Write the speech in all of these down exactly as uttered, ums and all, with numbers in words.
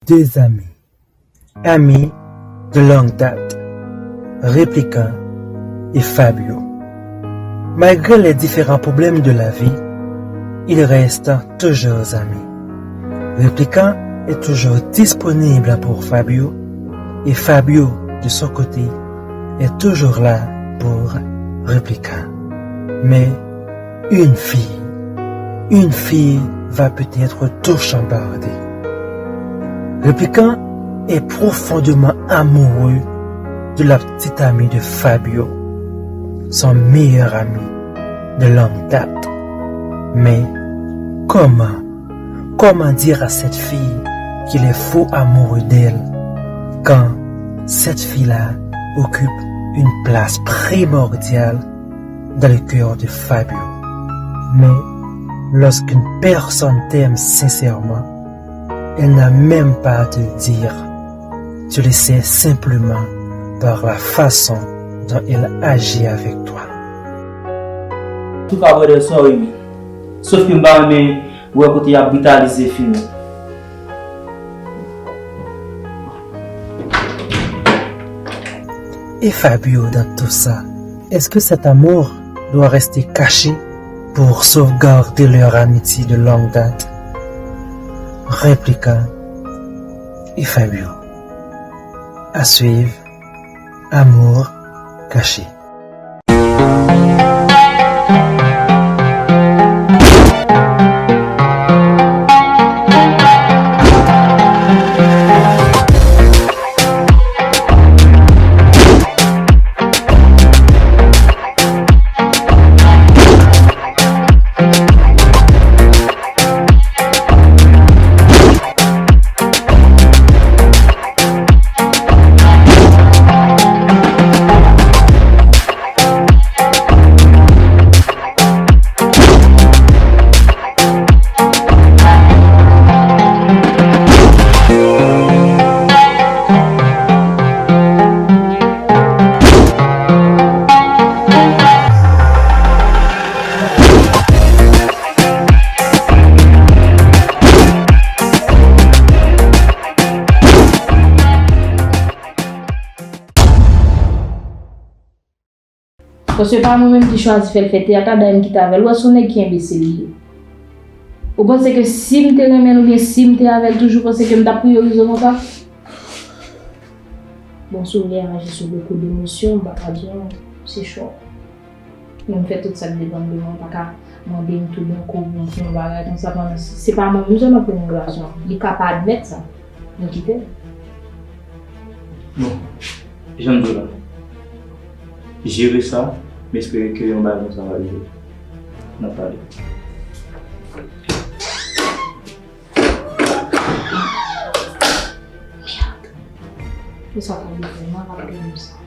Deux amis. Amis de longue date, Réplica et Fabio. Malgré les différents problèmes de la vie, ils restent toujours amis. Réplica est toujours disponible pour Fabio et Fabio, de son côté, est toujours là pour Réplica. Mais une fille, une fille va peut-être tout chambarder. Réplica est profondément amoureux de la petite amie de Fabio, son meilleur ami de longue date. Mais comment, comment dire à cette fille qu'il est fou amoureux d'elle quand cette fille-là occupe une place primordiale dans le cœur de Fabio? Mais lorsqu'une personne t'aime sincèrement, elle n'a même pas à te le dire. Tu le sais simplement par la façon dont elle agit avec toi. Antouka, brother, sorry, man. Sof ke m pa renmen wè kote y ap britalize fi nou. Et Fabio dans tout ça, est-ce que cet amour doit rester caché pour sauvegarder leur amitié de longue date? Réplica et Fabio. À suivre, Amour caché. Paske pa mwen menm ki chwazi fè l fè teyat la, dayè m kite avè l. Ou wè se yon nèg ki enbesil li ye. Ou panse ke si m te renmen l oubyen si m te avè l toujou, ou panse ke m t ap priyorize w konsa? Bon, si w reyaji sou bokou demosyon, m pa ka di w, se chwa w. Men m fè tout sa k depann de mwen, ou pa ka mande m toudenkou pou m fè yon bagay konsa pandan se pa mwen menm sèlman k te nan relasyon an. Li ka pa admèt sa. Nou kite l. Bon, jan m di w la, jere sa, m espere ke yon bagay konsa pa rive. N ap pale. Mèd. Pou sa pa rive, m ap ap gen sa.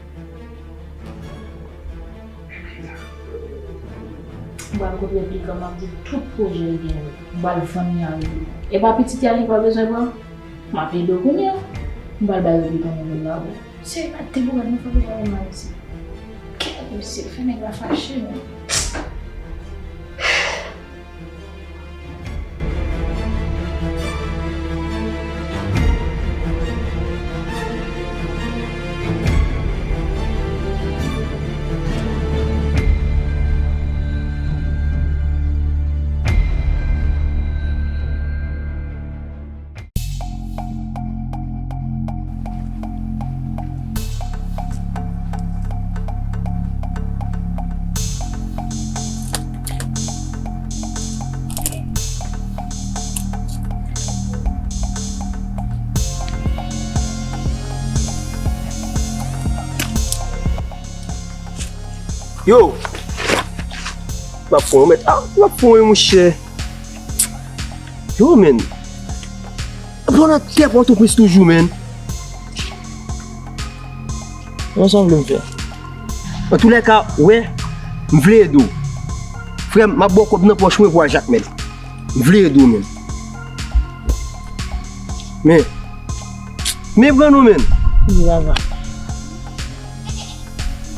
M pral kontre Replikan, m ap di l tout pwojè l genyen yo. M pral vann li a Replikan. E pa pitit li a li pa bezwen pran? M ap ede w kounye a. M pral bay Replikan nouvèl la pou ou. Se pa te pou gad nou fè pou gade mal isi. Kèt mesye, fè nèg la fache menm. Yo! M ap fon, mèt. Ah, m ap fon, wi, monchè. Yo, men. Bon, nan tè Pòtoprens toujou, men. Mwen sa m vle m fè. Antoulèka, wè, m vle ede w. Frè m, m ap ba w kòb nan pòch mwen pou al Jakmèl. M vle ede w, men. Men. Men pran nou, men. Wi, papa.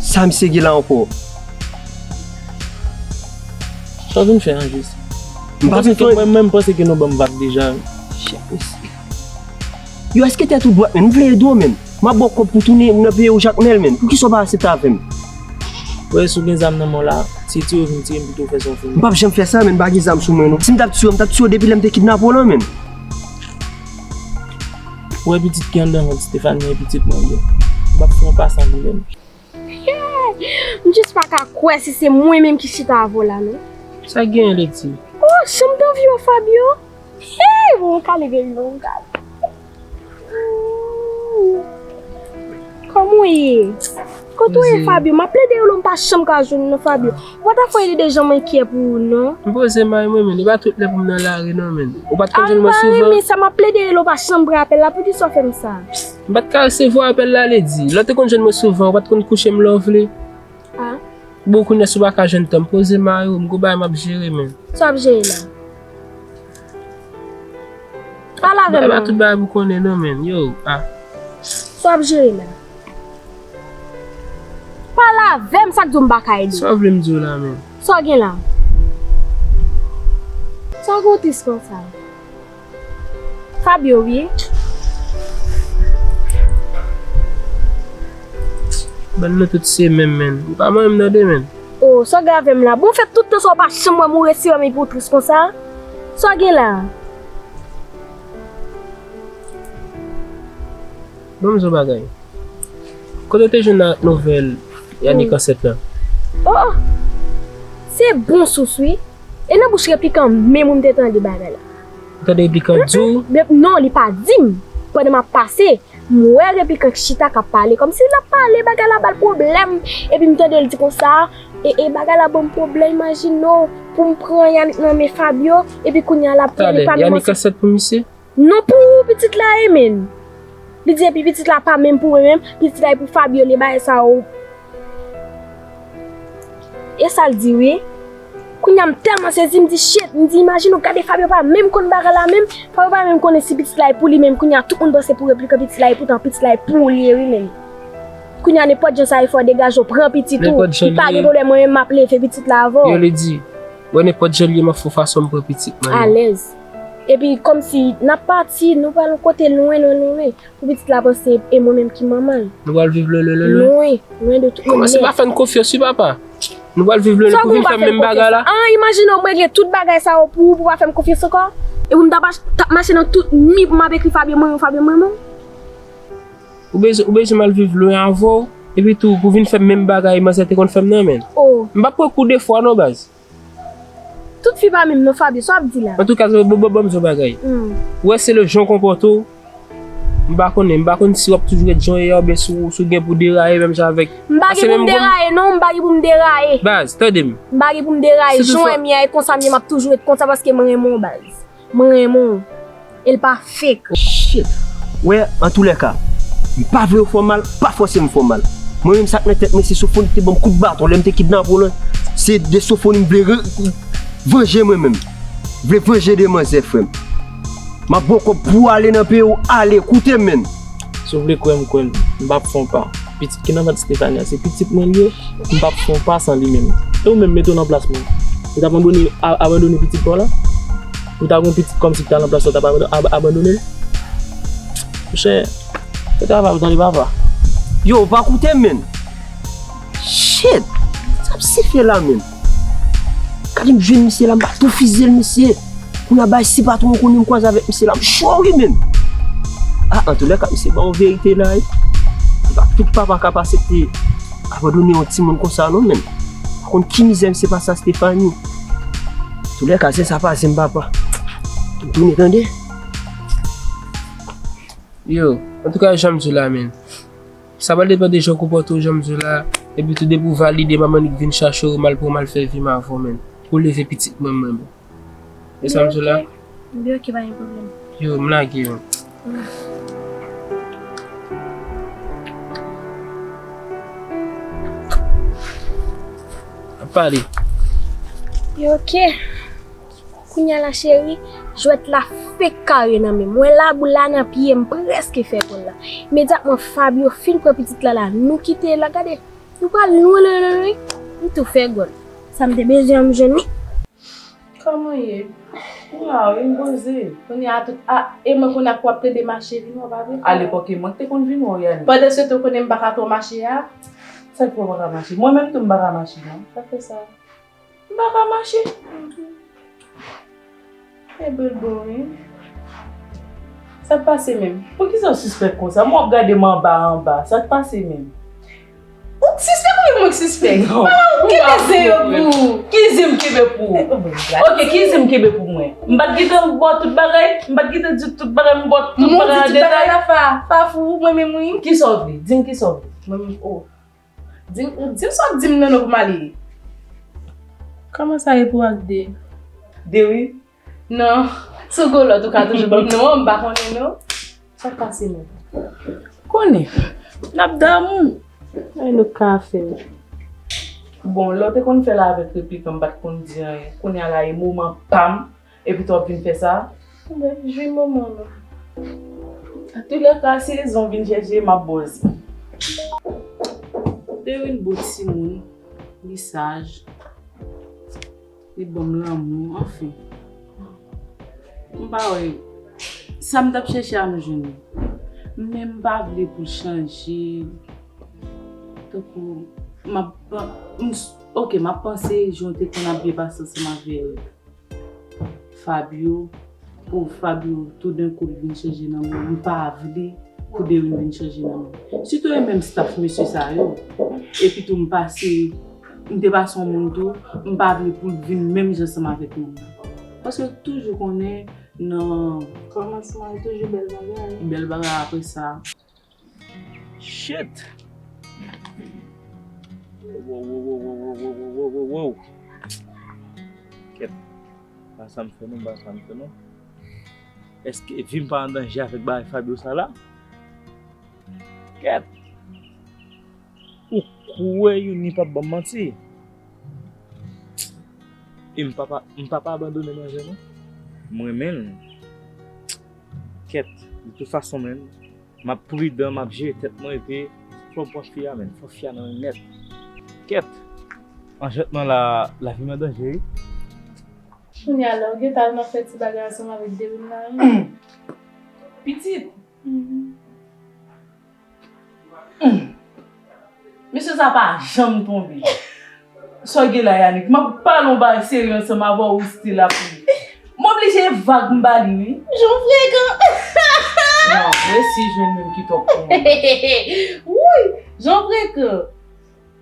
Sa misye gen la ankò? Sa w vin fè an jis? M pa vin fè. Mwen menm, m panse ke nou ban m vag deja. Chèf mesye. Yo, èske tèt ou dwat, menn? M vle ede w, menn. M ap ba w kòb pou tounen nan peyi w, Jakmèl, menn. Poukisa w pa aksepte avè m? Wè, si w gen zam nan men w la, se tire w vin tire m pito w fè sa w fè. M p ap janm fè sa, menn, m pa gen zam sou mwen, non. Si m t ap tiye w, m t ap tiye w depi lè m te kidnape w lan, menn. Ou wè pitit ki anndan vant Stephanie, e pitit mwen l ye. M p ap fè yon pa san li menm. M jis pa ka kwè si se mwen menm ki chita avè w la, non. Sa genyen, Lady? Oh, jan m t anvi wè Fabio. Hey, bon, m kale, baby, bon, m kale. Kòman w ye? Kote w ye, Fabio? M ap plede rele w, m pa janm ka jwenn ou non, Fabio. What the fuck, e de jan m enkyè pou ou, non? M poze mari mwen, menn. E pa tout lè pou m nan lari, non, menn. Ou pa t konn jwenn mwen souvan? Ah, m pa renmen sa, m ap plede rele w, ou pa janm pran apèl la. Poukisa w fè m sa? M pa t ka resevwa apèl la, Lady. Lè w te konn jwenn mwen souvan, ou pa t konn kouche m lè w vle. Ah. Bon, kounye a si w pa ka jwenn tan, m poze mari w, m gon bagay m ap jere, menn. Sa w ap jere la? Pale avè m non. Ba tout bagay pou konnen non, menn. Yo, ah. Sa w ap jere la? Pale avè m, sa k di w m pa ka ede w? Sa w vle m di w la, menn? Sa w gen la? Sa w gen w tris konsa? Fabio, wi. Bann nou tout se menm, menn. Ou pa manyen m tande, menn. Oh, sa w gen avè m la? Bon, fè tout tan sa w pa janm wè m, ou resi wè m epi w tris konsa? Sa w gen la? Ban m di w bagay. Kote w te jwenn ak nouvèl Yannick ansent lan? Oh, oh. Se bon sous, wi. E nan bouch replikan menm ou m te tande bagay la. Ou tande replikan di w? Men, non, li pa di m. Pandan m ap pase, m wè replikan k chita k ap pale. Kòmsi l ap pale, bagay la ba l pwoblèm. Epi m tande l di konsa, e, e bagay la ban m pwoblèm, imajine w, pou m pran Yannick nan men Fabio, epi kounye a l ap pale pa menm. Talè, Yannick ansent pou misye? Non, pou pitit la e menm. Li di epi pitit la pa menm pou mwen menm, pitit la e pou Fabio li bagay sa yo. E sa l di wi. Kounye a m tèlman sezi, m di shit, m di imajine w gade Fabio pa menm konn bagay la menm, Fabio pa menm konnen si pitit la e pou li menm, kounye a tout moun panse pou replikan pitit la, epoutan pitit la e pou li ye wi menm. Kounye a nenpòt jan sa e fè w degaje w pran pitit ou, m pa gen pwoblèm mwen menm m ap leve pitit la avè w. Yo li di, bon nenpòt jan l ye m ap fè w fason m pran pitit mwen yo. Alèz. Epi kòmsi n ap pati, nou pral yon kote lwen, lwen, lwen, lwen. Pou pitit la panse e mwen menm ki manman l. Nou pral viv lwen, lwen, lwen, lwen? Lwen, lwen de tout moun. Kòmanse pa fè n konfyans wi papa. Nou pral viv lwen, lwen pou vin fè menm bagay la. An, imajine w m regle tout bagay sa yo pou ou, pou w pa fè m konfyans ankò. E pou m t ap, t ap mache nan tout mi pou m ap ekri Fabio mwen, Fabio mwen, mwen. Ou bezwen, ou bezwen m al viv lwen avè w, epi tou pou vin fè m menm bagay manzè te konn fè m nan, menn. Oh. M p ap pran kou de fwa non baz. Tout fi pa menm non Fabio, sa w ap di la? Antouka, bon, bon, bon, m di w bagay. Hmm. Ou wè se le jan w konpòte w, m pa konnen, m pa konn si w ap toujou ret jan w ye a oubyen si w, si w gen pou deraye menm jan avèk. M pa gen pou m deraye non, m pa gen pou m deraye. Baz, tande m. M pa gen pou m deraye, jan w wè m ye a, e konsa m ye, m ap toujou ret konsa paske mwen renmen w baz. Mwen renmen w. E l pa fake. Shit. Wè, antoulèka, m pa vle w fè w mal, pa fòse m fè w mal. Mwen menm sa k nan tèt mwen se Sofoni ki te ban m kout baton lè m te kidnape w lan. Se de Sofoni m vle re-, vanje mwen menm. M vle vanje de manzè, frè m. M ap ba w kòb pou w ale nan peyi w, ale, koute m, menn. Si w vle kwè m, kwè m, m p ap fè yon pa. Pitit ki nan vant Stephanie a, se pitit mwen l ye, m p ap fè yon pa san li menm. E ou menm, mete w nan plas mwen. Ou t abandone, a-, abandone pitit pa w la? Ou ta gen yon pitit kòmsi ki ta nan plas ou, w t ap abandone, ab-, abandone l? Monchè, fè travay ou tande papa. Yo, ou pa koute m, menn. Shit! Sa ap sifye la, menn. Gade m jwenn misye la, m pa tou fizye l, mesye. Kounye a bay si patwon konnen m kwaze avèk misye la, m cho wi menn. Ah, antoulèka, misye ba yon verite la wi. Se pa tout papa k ap aksepte abandone yon timoun konsa non menn. Pa konn ki mizè misye pase a Stephanie. Antoulèka, zen sa pa zen papa. M tounen tande. Yo, antouka, jan m di w la menn. Sa pral depann de jan w konpòte w, jan m di w la, epi tou depi w valide m, m annik vin chache w, m al pran w, m al fè vi m avè w menn. Pou w leve pitit mwen, mwen menm. E sa m di w la? Ok. Byen, ok, pa gen pwoblèm. Yo, m lage yo. Ap pale. Yo, ok. Kounye a la, cheri, jwèt la fenk kare nan men m. Mwen la, boul la nan pye m, prèske fè gòl la. Imedyatman, Fabio fin pran pitit la, la, nou kite la, gade, nou pral lwen, lwen, lwen, lwen, nou tou fè gòl. Sa m te bezwen an, m jwenn li. Kòman w ye? Waw, e m poze. Kounye a tout, a, e mwen kounye a k w ap plede mache vin wè, pa vre? Alepòk, e mwen k te konn vin wè w, Yannick. Pandan se tan, ou konnen m pa ka twò mache a. Sa k fè w pa ka mache? Mwen menm tou, m pa ka mache, non. Sa k fè sa? M pa ka mache. E bèl bon, wi. Sa k pase menm? Poukisa w sispèk konsa? Mwen w ap gade m anba anba. Sa k pase menm? Ou sispèk ou menm mwen k sispèk? Non. Kenbe zen yo pou ou. Ki zen m kenbe pou ou? Ok, ki zen m kenbe pou mwen? M pa t gentan ba w tout bagay? M pa t gentan di w tout bagay, m ba w tout bagay an detay? Mwen di tout bagay la, Fa. Fa fou, mwen menm wi. Kisa w vle? Di m kisa w vle. Mwen menm, oh. Di m, di m sa w ap di m nan non pou m ale. Kòman sa ye pou w ak de? De wi. Non, si w gen lòt ou ka toujou ban m non an, m pa konnen non. Sa k pase menm? Konnen, n ap damou. Ay nou ka fè. Bon, lè w te konn fè la avèk replikan, m pa t konn di anyen. Kounye a la, e moman pa m. Epi tou w ap vin fè sa? Ebyen, jwi moman nou. Antoulèka, si rezon vin chèche, m ap bòz. Te vin bon timoun, li saj, li ban m lanmou, anfen. M pa wè sa m t ap chèche a m jwenn li. Men m pa vle pou l chanje. Tankou, m ap, m, ok, m ap panse jan w te konn ap byen pase ansanm avè Fabio, pou Fabio toudenkou l vin chanje nan men w, m pa vle pou Derine vin chanje nan men w. Sitou e menm staff mesye sa yo. Epi tou m pase, m te pase yon moun tou, m pa vle pou l vin menm jan ansanm avèk moun nan. Paske w toujou konnen nan kòmansman e toujou bèl bagay. Bèl bagay apre sa. Shit! Wow, wow, wow, wow. Kèt. Pa sa m fè non, pa sa m fè non. Èske vi m pa an danje avèk bagay Fabio sa la? Kèt! Ou kwè Youni p ap ban m manti? E m papa, m papa abandone manzè non. M renmen l. Kèt, de tout fason menm. M ap pridan, m ap jere tèt mwen, epi fò m pran fi a, menn. Fò fi a nan men m nèt. Kèt! Anjètman la, lavi m an danje, wi. Kounye a la, ou gentan al nan fè ti bagay ansanm avèk Derine la, wi. Pitit! Mhm. Mesye sa pa janm tonbe. Sa w gen la, Yannick? M ap pale yon bagay serye ansanm avè w, ou still ap ri. M oblije vag m ba li, wi. Jan w frekan! Non, resi jwenn moun ki twòp pou mwen. Wouy! Jan w frekan!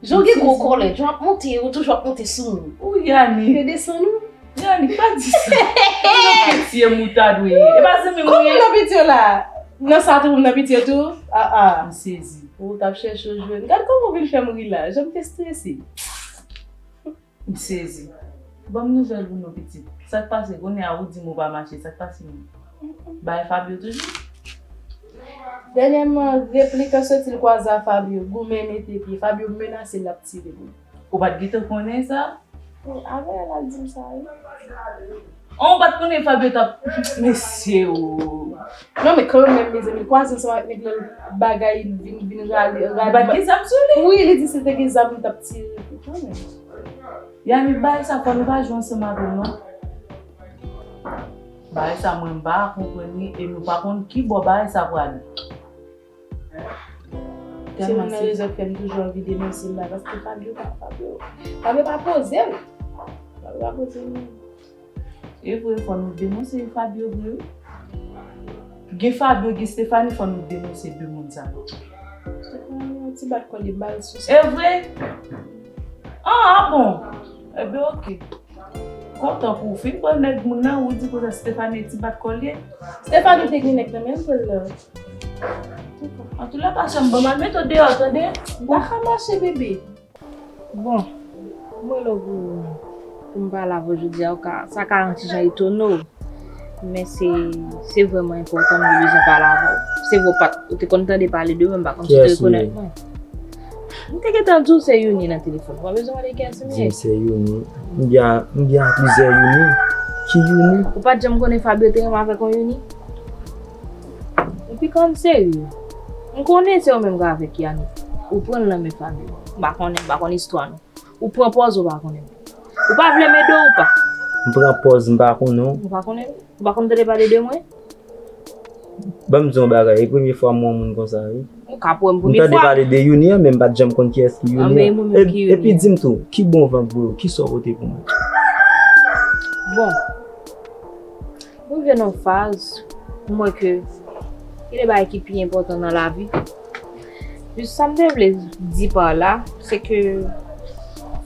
Jan w gen gwo kòlèt, jan w ap monte, ou toujou ap monte sou moun. Ou, Yannick. Redesann ou. Yannick, pa di sa. E nan piti e moutad ou ye. E pa zanmi m ou ye. Kòman nan piti yo la? Nan sa tou, nan piti yo tou? Ah, ah. M sezi. Ou t ap chèche w jwenn. Gad kòman w vin fè m ri la. Jan m te strese. M sezi. Ban m nouvèl ou non, pitit. Sa k pase? Kounye a ou di m ou pa mache. Sa k pase menm? Bay Fabio toujou? Dènyèman, replikan soti l kwaze a Fabio. Goumen mete pye. Fabio menase l ap tire pou li. Ou pa t gentan konnen sa? Avè l al di m sa, wi. An, ou pa t konnen Fabio t ap, mesye o. Non, men kanmenm, mezanmi, kwaze ansanm avèk nèg lan, bagay vin, vin rale, rale. Li pa t gen zam sou li? Wi, li di si l te gen zam, li t ap tire tou, kanmenm. Yannick, bagay sa fò nou pa jwe ansanm avè l, non. Bagay sa, mwen, m pa konprann li, e nou pa konn ki bò bagay sa prale. Tèlman se rezon k fè m toujou anvi denonse l la, paske Fabio pa, Fabio, Fabio pa poze l. Fabio pa poze l, non. E vre, fò nou denonse Fabio vre, wi. Gen Fabio, gen Stephanie, fò nou denonse de moun sa yo. Stephanie, yon ti bat kò li, bal sou. E vre? Ah, ah bon? Ebyen, oke. Kontan pou w fin pran nèg moun nan, ou di konsa Stephanie ti bat kò l ye. Stephanie te gen nèg nan menm pou l la. Antoulèka, sè m, ban m al mete w deyò, tande? M pa ka mache, bebe. Bon, mwen lè pou, pou m pale avè w jodi a, ou ka, sa ka yon ti jan etone w. Men se, se vrèman enpòtan, mwen bezwen pale avè w. Se vre, ou pa t, ou te konn tande pale de mwen, m pa konn si w te rekonèt mwen. M te gentan di w se Youni nan telefòn. Ou pa bezwen mande kiyès m ye. Di m se Youni. M gen, m gen plizyè Youni. Ki Youni? Ou pa t janm konnen Fabio te renmen avèk yon Youni? Ou pi konn serye. M konnen se ou menm k avèk Yannick. Ou pran l nan men Fabio. M pa konnen, m pa konn istwa nou. Ou pran pòz ou pa konnen. Ou pa vle m ede w ou pa. M pran pòz, m pa konnen w. Ou pa konnen m? Ou pa konn tande pale de mwen? Ban m di w yon bagay, e premye fwa m wè yon moun konsa, wi. Ou ka wè m premye fwa. M tande pale de Youni an, men m pa t janm konn kiyès ki Youni an. Epi di m tou, ki bon vant vre w, kisa w pote pou mwen? Bon, mwen rive nan yon faz, mwen wè ke gen de bagay ki pi enpòtan nan lavi. Jis sa m te vle di pa la, se ke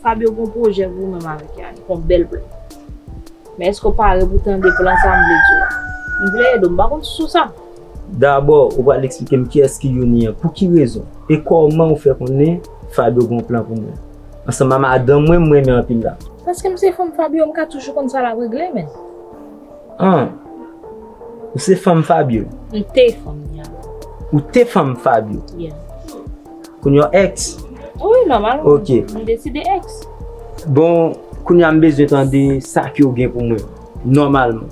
Fabio gen yon pwojè pou ou menm avèk Yannick, yon bèl plan. Men èske w pare pou tande plan sa m vle di w la? M vle ede w, m pa konn sou sa. Dabò, ou pral eksplike m kiyès ki Youni an, pou ki rezon, e kòman ou fè konnen Fabio gen yon plan pou mwen? Ansanm a madanm mwen, m renmen anpil la. Paske m se fanm Fabio, m ka toujou konn sa l ap regle, men. Ah, ou se fanm Fabio? M te fanm, ya. Ou te fanm Fabio? Yeah. Kounye a ex? Wi, nòmalman. Ok. M deside ex. Bon, kounye a m bezwen tande sa ke w gen pou mwen. Nòmalman.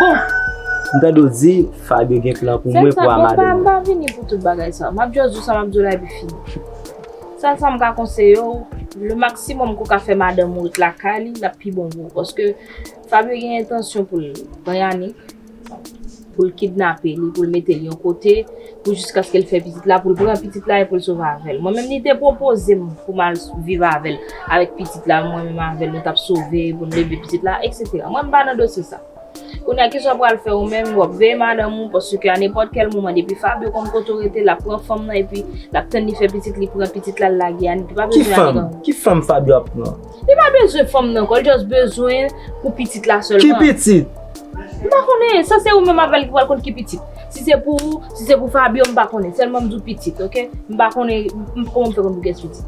Bon. M tande w di Fabio gen plan pou mwen, pou a madanm mwen. M pa, m pa vini pou tout bagay sa. M ap just di w sa m ap di w la epi fini. Sèl sa m ka konseye w, le maximum ke w ka fè madanm ou ret lakay li, l ap pi bon pou ou. Paske Fabio gen entansyon pou l pran Yannick, pou l kidnape li, pou l mete l yon kote, pou jiskaske l fè pitit la, pou l pran pitit la e pou l sove avè l. Mwen menm, li te pwopoze m pou m al viv avè l, avèk pitit la, mwen menm avè l, nou t ap sove, pou n leve pitit la, etsetera. Mwen, m pa nan dosye sa. Kounye a, kisa w pral fè ou menm? W ap veye madanm ou, paske a nenpòt kèl moman, depi Fabio konn kote w rete, l ap pran fanm nan, epi l ap tann li fè pitit, li pran pitit la, l lage a, li pa bezwen ale nan. Ki fanm Fabio ap pran? Li pa bezwen fanm nan ankò, li just bezwen pou pitit la sèlman. Ki pitit? M pa konnen, sa se ou menm avè l ki pral konn ki pitit. Si se pou ou, si se pou Fabio, m pa konnen. Sèlman m di w pitit, oke? M pa konnen, m, kòman m fè konn pou kiyès pitit.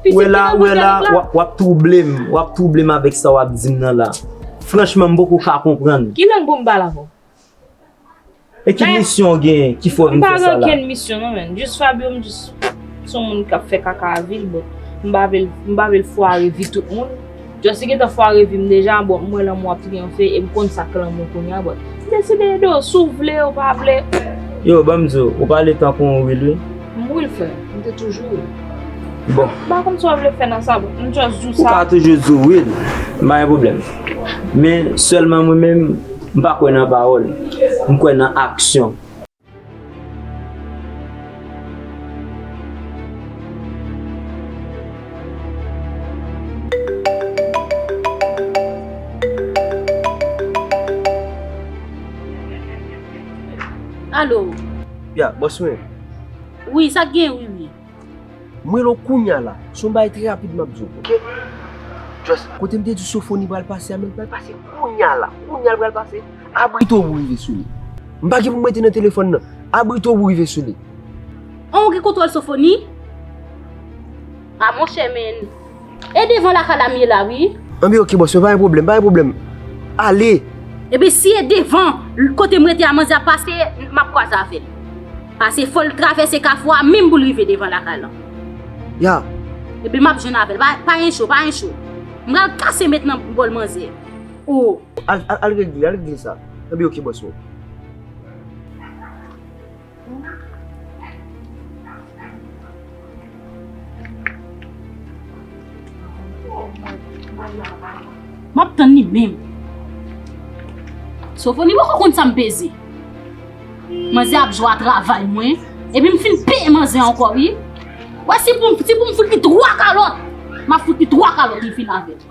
Pitit ki nan vant Yannick la. W ap, w ap twouble m, w ap twouble m avèk sa w ap di m nan la. Franchman, m poko ka konprann. Ki lang pou m pale avè w? E ki misyon w genyen ki fè w vin fè sa la? M pa gen okenn misyon non, menn. Jis Fabio, m jis se yon moun k ap fè kaka a vi l, but m pa vle l, m pa vle l fware vi tout moun. Just li gentan fware vi m deja, but m wè lanmou ap triyonfe e m konn sa k lanmou kounye a, but m deside ede w, si w vle ou pa vle. Yo, ban m di w, ou pale tankou yon wil, wi. M wil, frè, m te toujou wil. Bon. M pa konn sa w vle fè nan sa, but m just di w sa. Ou ka toujou di w wil, m pa gen pwoblèm. Men sèlman mwen menm, m pa kwè nan pawòl. M kwè nan aksyon. Alo. Ya, bòs mwen. Wi, sa k gen, wi, wi. Mwen rele w kounya la. Se yon bagay trè rapid m ap di w, oke? Just kote m te di w Sofoni pral pase a, men l pral pase kounya la. Kounya l pral pase. Abrite w pou w rive sou li. M pa gen pou m rete nan telefòn nan. Abrite w pou w rive sou li. An, ou gen kontwòl Sofoni? A, monchè, men. E devan lakay la m ye la, wi. Anben, oke, bòs, pa gen pwoblèm, pa gen pwoblèm. Ale. Ebyen, si e devan, kote m rete a, manzè ap pase, m ap kwaze avè l. Pase fò l travèse kafou a, menm pou l rive devan lakay lan. Ya. Ebyen, m ap jwenn avè l. Pa, pa gen cho, pa gen cho. M pral kase met nan bòl manzè. O. Al, al, al regle, al regle sa. Anben, oke, bòs mwen. M ap tann li menm. Sofoni poko konn sa m peze. Manzè ap jwe a travay mwen. Epi m fin peye manzè ankò, wi. Wè, si pou, si pou m fout li twa kalòt, m ap fout li twa kalòt, li fin avè l.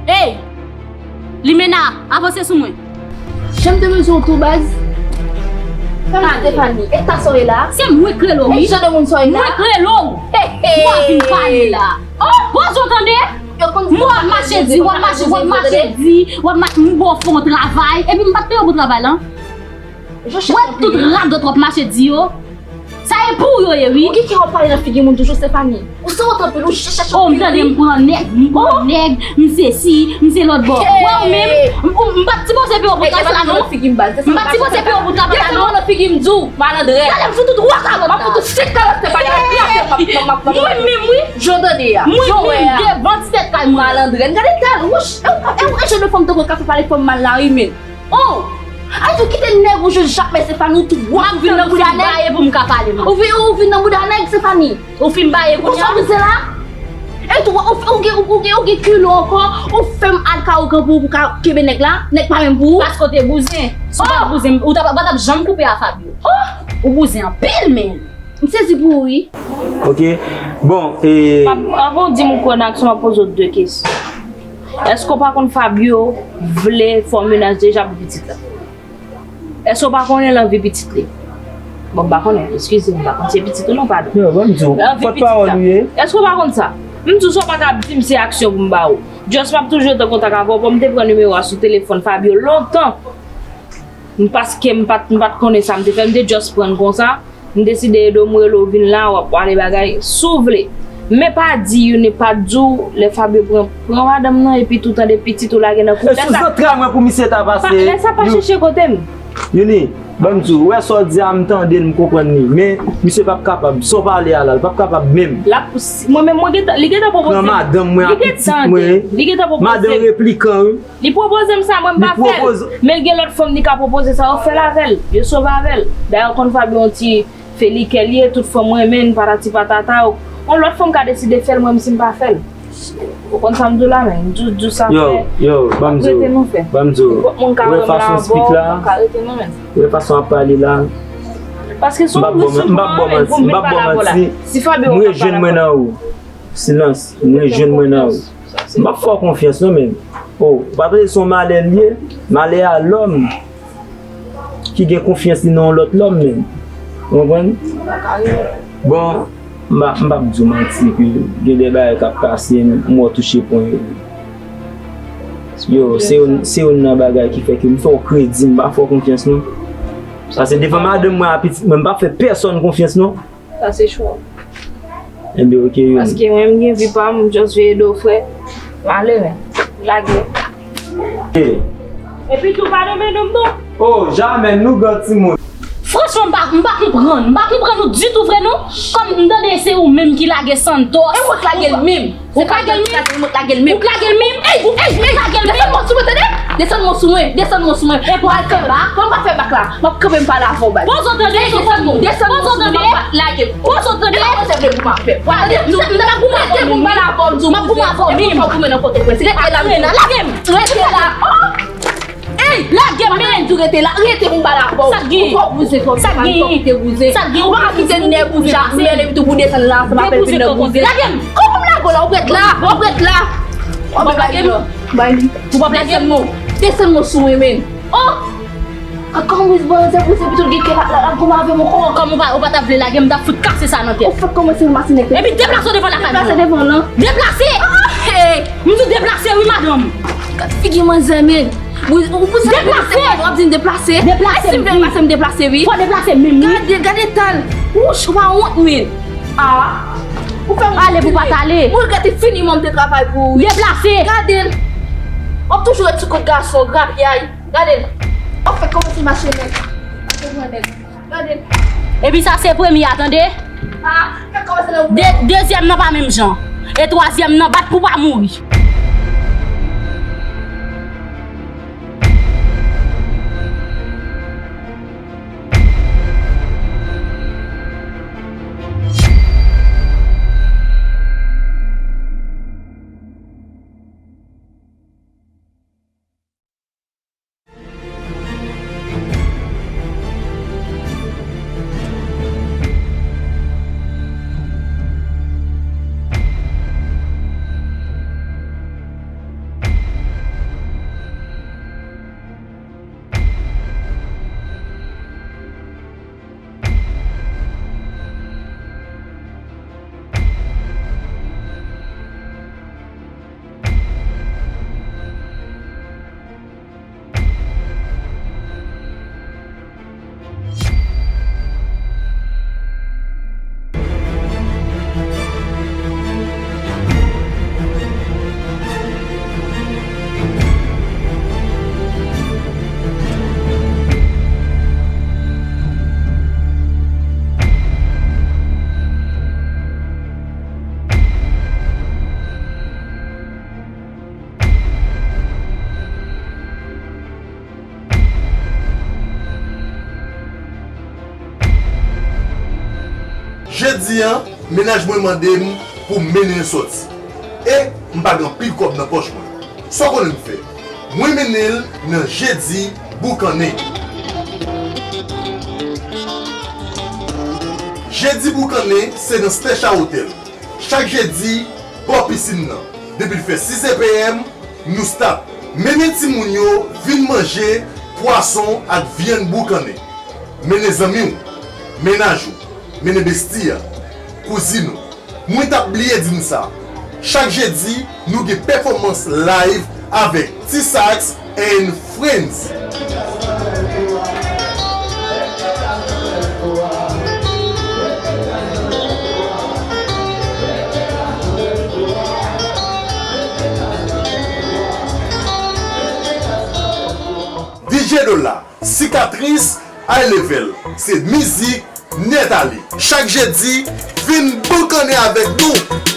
Ey! Limena, avanse sou mwen. Jan m te bezwen w tou, baz. Stéphanie, e ta sa w ye la? Se mwen k rele w, wi. E jan de moun sa w ye la? Mwen k rele w. Hey, hey. W ap vin pale la. Oh, poze w tande. M wè w ap mache di, w ap mache, w ap mache di, w ap mache, m ba w fè yon travay, epi m pa t peye w pou travay lan. Wè tout radòt w ap mache di yo. Sa e pou w yo ye, wi. Ou gen kè w ap pale nan figi moun toujou, Stefani. Ou sanwont anpil, ou chèch anpil. Oh, m tande m pran nèg, m pran nèg, m sesi, m se lòt bò. Wè w menm, m, m, m pa t sipoze peye w pou travay la non. M pa t sipoze peye w pou travay la non. Desann nan figi m di w, malandrèt. Gade m sou tout wòch la. M ap fout ou sèt kalòt, Stefani. Mwen menm, wi. Jan w tande a. Mwen menm devan ti tèt kay mwen. Malandrèt. Gade tal, wouch. E w, e w, e jan de fanm tankou w ka fè pale fanm mal la, wi, men. Oh! Ay, ou kite nèg ou jis Jakmèl Stefani, ou tou gwòs, ou fè bouda nèg. M ap vin nan bouda nèg pou m ka pale, man. Ou vin, ou vin nan bouda nèg, Stefani. Ou fin baye kounye a? Ou sot vize la? E tou, ou, ou gen, ou, ou gen, ou gen kilo ankò, ou fè m al ka ogan pou, pou ka kenbe nèg la, nèg pa menm pou ou. Paske w te bouzen. Si w pa t bouzen, ou ta, pa t ap janm koupe a Fabio. Oh! Ou bouzen anpil, men. M sezi pou ou, wi. Ok. Bon, e. M ap, avan w di m ou kwè nan aksyon, m ap poze w de kesyon. Èske w pa konn Fabio vle fè w mennaj deja pou pitit la? Èske w pa konnen l anvi pitit li? Bon, m pa konnen, eskize, m pa konn se pitit ou non, padon. Yo, ban m di w, pòtpawòl ou ye. Èske w pa konn sa? M di w sa w pa ka ap di m se aksyon pou m ba ou. Just m ap toujou rete an kontak avè w, bon, m te pran nimewo a sou telefòn Fabio lontan. M, paske m pa t, m pa t konnen sa m te fè, m te just pran l konsa. M deside ede w, m rele w vin la, w ap pale bagay, si w vle. Men pa di youn, pa di w, lè Fabio pran, pran madanm nan, epi tou tande pitit ou lage nan kou. E sou zantray mwen pou misye ta pase. Lè sa pa chèche kote m. Youni, ban m di w, ou wè sa w di a, m tande l, m konprann li. Men, misye p ap kapab. Sa w pale a la, l p ap kapab menm. L ap, mwen menm, mwen gentan, li gentan pwopoze m. Pran madanm mwen ak pitit mwen. Li gentan pwopoze m. Madanm replikan, wi. Li pwopoze m sa, mwen m pa fè l. Men l gen lòt fanm li ka pwopoze sa, yo fè l avè l. Yo sove avè l. Dayè, w konn Fabio yon ti felikè li ye, tout fanm renmen l, patati patata. Yon lòt fanm ka deside fè l, mwen menm si m pa fè l. Ou konn sa m di w la, men. M di w, di w sa fè. Yo, yo, ban m di w, ban m di w. Nenpòt moun ka wè m la avè w, m ka rete non, men. Ou wè fason w ap pale la. Paske si w, si w pran men pou m vin pale avè w la. Si Fabio ka pale avè w. Silans, mwen jwenn mwen nan ou. M ap fè w konfyans non, men. Oh, ou pa tande se yon malè l ye? Malè a lòm ki gen konfyans li nan yon lòt lòm, men. Ou konprann? Bon, m pa, m p ap di w manti ke gen de bagay k ap pase, m wè w touche pwen yo. Yo, se youn, se youn nan bagay ki fè ke m fè w kredi, m pa fè w konfyans non. Paske devan madanm mwen ak pitit mwen, m pa fè pèsonn konfyans non. Sa se chwa w. Enben, ok, Youn. Paske mwen, m gen vi pa m, m just vle ede w, frè. M ale, men. Lage. Eh. Epi tou, pa renmen nonm, non. Oh, jamè, nou gran timoun. Franchman, m pa, m pa konprann. M pa konprann ou ditou, vre, non. Kòm m tande se ou menm ki lage Santos. E mwen k lage l menm. Ou lage l menm? Ou lage l menm? Ey, ey, ey, desann mwen sou mwen, tande? Desann mwen sou mwen, desann mwen sou mwen. E pou al fè bak? Kòman m pa fè bak la? M ap kanpe m pale avè w, bay. Poze w tande, desann mwen, desann mwen sou mwen, lage m. Poze w tande. E pa mwen se vle goumen avè w. Tande, m ap goumen avè w, m ap goumen avè w, m ap goumen avè w. Rete la, lage m. Rete la. Oh! Ey, lage m, men. Mwen di w rete la, rete pou m pale avè w. Sa k genyen? Ou twò bouzen twòp, sa k genyen? Ou pa kite nèg ou ja mele tou pou desann la ansanm avè l vin nan bouzen. Lage m. Kòman m lage w la? Ou ret la, ou ret la. Ou p ap lage m? Bay li. Ou p ap lage m? Desann mwen, desann mwen sou mwen, men. Oh! Kòman w bouzen, bouzen, pito l gen kè la, la, la goumen avè m ankò. Kòman ou pa, ou pa t ap vle lage m, m t ap fout kase sa nan tèt. Ou fèk kòmanse ranmase nèg. Epi deplase w devan lakay mwen. Deplase devan w, non. Deplase! Hey! M di w deplase wi, madanm. Gad figi manzè, men. Ou, ou, ou, deplase! W ap di m deplase? Deplase, wi. Ay, si m vle deplase, m deplase, wi. Fò deplase menm, wi. Gade, gade tal. Wouch, ou pa wont, men. Ah. Ou fè m ale pou pa t ale. Mwen regrèt fini, mwen te travay pou ou, wi. Deplase! Gade l. W ap toujou ret sou kont gason, grapyay. Gade l. W ap fèk kòmanse mache nèg. Mache pran nèg. Gade l. Epi sa se premye a, tande? Ah, fèk kòmanse nan de-, dezyèm nan pa menm jan. E twazyèm nan bat pou pa mouri. Jedi a, mennaj mwen mande m pou m mennen l sòti. E m pa gen anpil kòb nan pòch mwen. Sa w konnen m fè? Mwen mennen l nan Jedi Boukannen. Jedi Boukannen se nan Stècha Hotel. Chak jedi, bò pisin nan. Depi l fè sis epm, nou start. Mennen timoun yo vin manje pwason ak vyann boukannen. Mennen zanmi w, mennaj ou, mennen besti a, kouzin ou. Mwen t ap bliye di n sa. Chak jedi, nou gen pèfòmans live avèk T-Sax and Friends. D J Dola, Sikatris, High Level, se mizik nèt ale. Chak jedi, vin boukannen avèk nou.